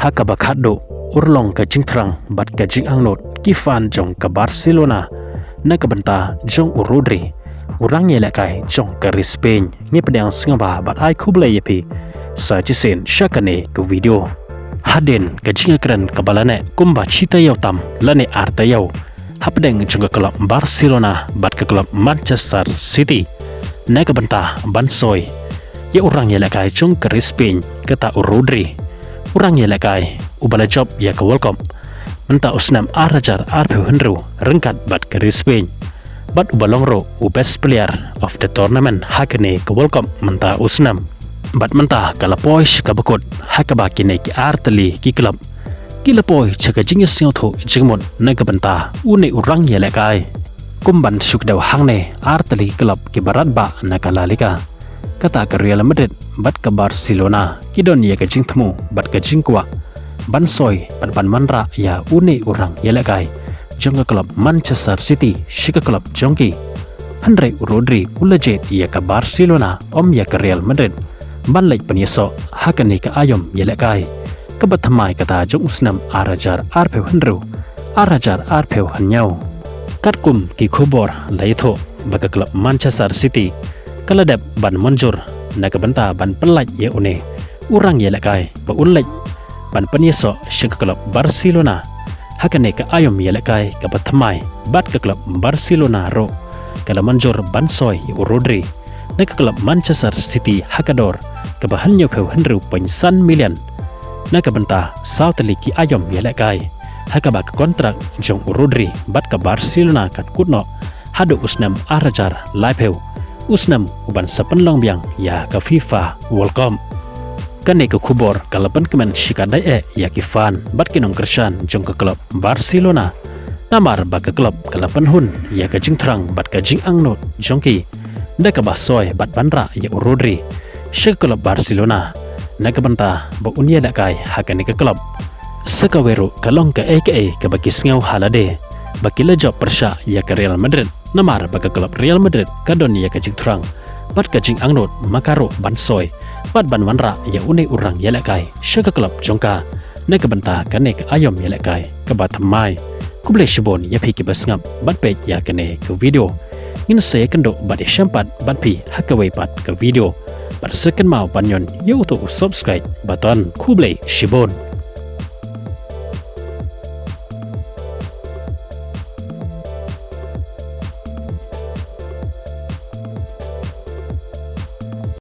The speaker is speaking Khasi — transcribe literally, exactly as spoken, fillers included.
Ha kaba khatduh, urlong ka jingthrang bad ka jingangnud ki fan jong ka Barcelona na ka bynta jong u Rodri, u rangïalehkai jong ka ri Spain. Ngi pdiang sngewbha bad ai khublei ïa phi sa shisien sha kane ka video. Hadien ka jingïakren kaba la neh kumba shi taïew tam lane ar taïew hapdeng jong ka klub Barcelona bad ka klub Manchester City na ka bynta ban soi ïa u rangïalehkai jong ka ri Spain, kata u Rodri, u rangïalehkai uba la jop ïa ka World Cup mynta u snem ar hajar arphew hynriew ryngkat bad ka ri Spain, bad uba long ruh u best player of the tournament ha kane ka World Cup mynta u snem. Bad mynta ka la poi sha kaba kut ha kaba kine ki ar tylli ki klub ki la poi sha ka jingïasngewthuh jingmut na ka bynta une u rangïalehkai. Kum ban shu kdew hangne, ar tylli ki klub kiba radbah na ka La Liga, kata ka Real Madrid bad ka Barcelona, ki don ïa ka jingthmu bad ka jingkwah ban soi bad ban wanrah ïa une u rangïalehkai jong ka klub Manchester City sha ka klub jong ki. Hynrei u Rodri u la jied ïa ka Barcelona, ym ïa ka Real Madrid, ban leit pynïasoh ha kane ka aïom ïalehkai kaba thymmai, kata jong u snem ar hajar arphew hynriew, ar hajar arphew hynñiew. Katkum ki khubor la ïathuh ba ka klub Manchester City ka la dep ban mynjur na ka bynta ban pyllait ïa une u rangïalehkai ba un leit ban pynïasoh sha ka klub Barcelona ha kane ka aïom ïalehkai kaba thymmai, bad ka klub Barcelona ruh ka la mynjur ban soi ïa u Rodri na ka klub Manchester City ha ka dor kaba hynñiewphew hynriew point san million na ka bynta saw tylli ki aïom ïalehkai, ha kaba ka kontrak jong u Rodri bad ka Barcelona kan kut noh haduh u snem ar hajar laiphew, u snem uban sa pynlong biang ïa ka FIFA World Cup. Kane ka khubor ka la pynkmen shikatdei eh ïa ki fan bad ki nongkyrshan jong ka klub Barcelona, namar ba ka klub ka la pynhun ïa ka jingthrang bad ka jingangnud jong ki da kaba soi bad wanrah ïa u Rodri sha ka klub Barcelona na ka bynta ba un ïalehkai ha kane ka klub. Sa kawei ruh ka long kaei kaei kaba ki sngew ha lade ba ki la jop pyrshah ïa ka Real Madrid, namar ba ka klub Real Madrid ka don ïa ka jingthrang bad ka jingangnud ma ka ruh ban soi bad ban wanrah ïa une u rangïalehkai sha ka klub jong ka na ka bynta kane ka aïom ïalehkai kaba thymmai. Khublei shibun ïa phi kiba sngap bad peit ïa kane ka video. Ngin sa ïakynduh bad ïashem pat bad phi ha kawei pat ka video. Bad sa kynmaw ban ñion ïa uto u subscribe button. Khublei shibun.